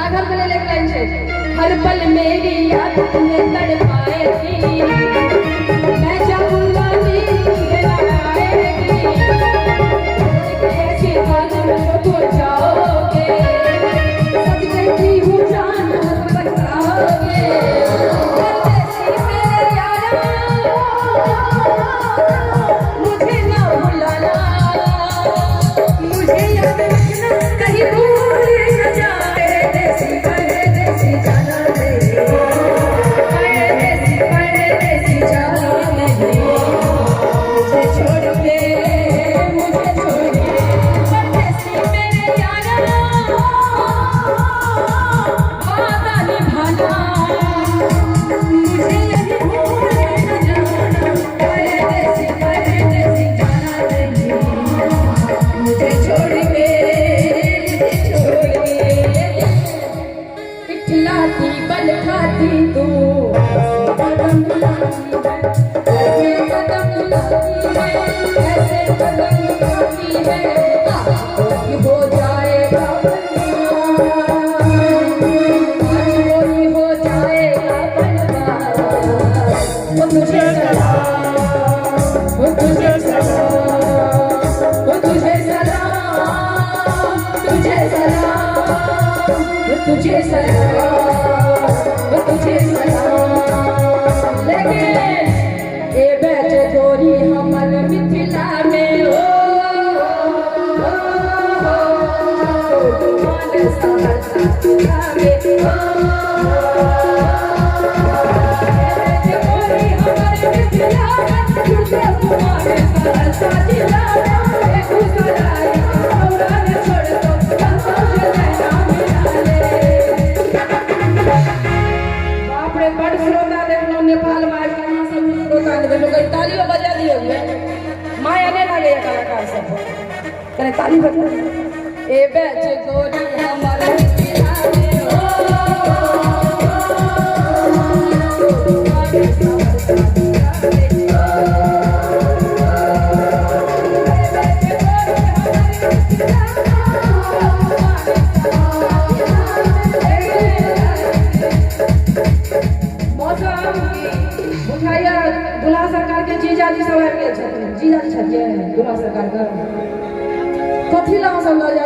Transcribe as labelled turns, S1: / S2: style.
S1: राघव के लेल एक लाइन छै। हर पल मेरी याद तुम्हें तड़पाएगी, मैं जाऊंगा नींद तुझे ना आएगी, छोड़ के ऐसी हाल में जो तुम जाओगे, सच कहती हूँ जान बहुत पछताओगे। परदेसी मेरे यारा, मुझे ना भुलाना, मुझे याद रखना, कहीं भूल न जाए। परदेसी परदेसी जाना नहीं, परदेसी परदेसी जाना नहीं, मुझे छोड़ के, मुझे छोड़ के। परदेसी मेरे यारा, वादा निभाना, मुझे यही भूल न जाना। परदेसी परदेसी जाना नहीं, मुझे छोड़ के, मुझे छोड़ के। इठलाती बल खाती तू ऐसे कदम लाती है, ऐसे कदम लाती है, ऐसे कदम लाती है, आज हो जाएगा बर्बाद, आज वही हो जाएगा बर्बाद। वो तुझे सलाम, वो तुझे सलाम, वो तुझे सलाम, तुझे सलाम, वो तुझे सलाम, वो तुझे सलाम। लेकिन ए बेच गोरी हमर मिथिला में हो, हो, हो, तुमान सहरसा जिला में हो। ए बेच गोरी हमर मिथिला में, जुड़ते कुमार सहरसा जिला में, बेगूसराय औरा ने छोड़ दो, नैना मिला ले। बाप रे, बड श्रोता देखलहुँ नेपालमे आबि कऽ। अहाँ सब श्रोता नहि देखलहुँ। कनि तालियो बजा दियौ गे, माया नहि लागैया कलाकार सब, कनि ताली बजा। ए बेच गोरी हमर मिथिला में हो, तुमान सहरसा जिला में हो। ए बेच गोरी हमर मिथिला में, तुमान सहरसा जिला में। मौसम बुझाइया दुल्हा सरकार के जीजाजी सब आबि गेल छथिन। जीजाजी छथिन दुल्हा सरकार के, कथी लए अहाँ सब लऽ जाइ?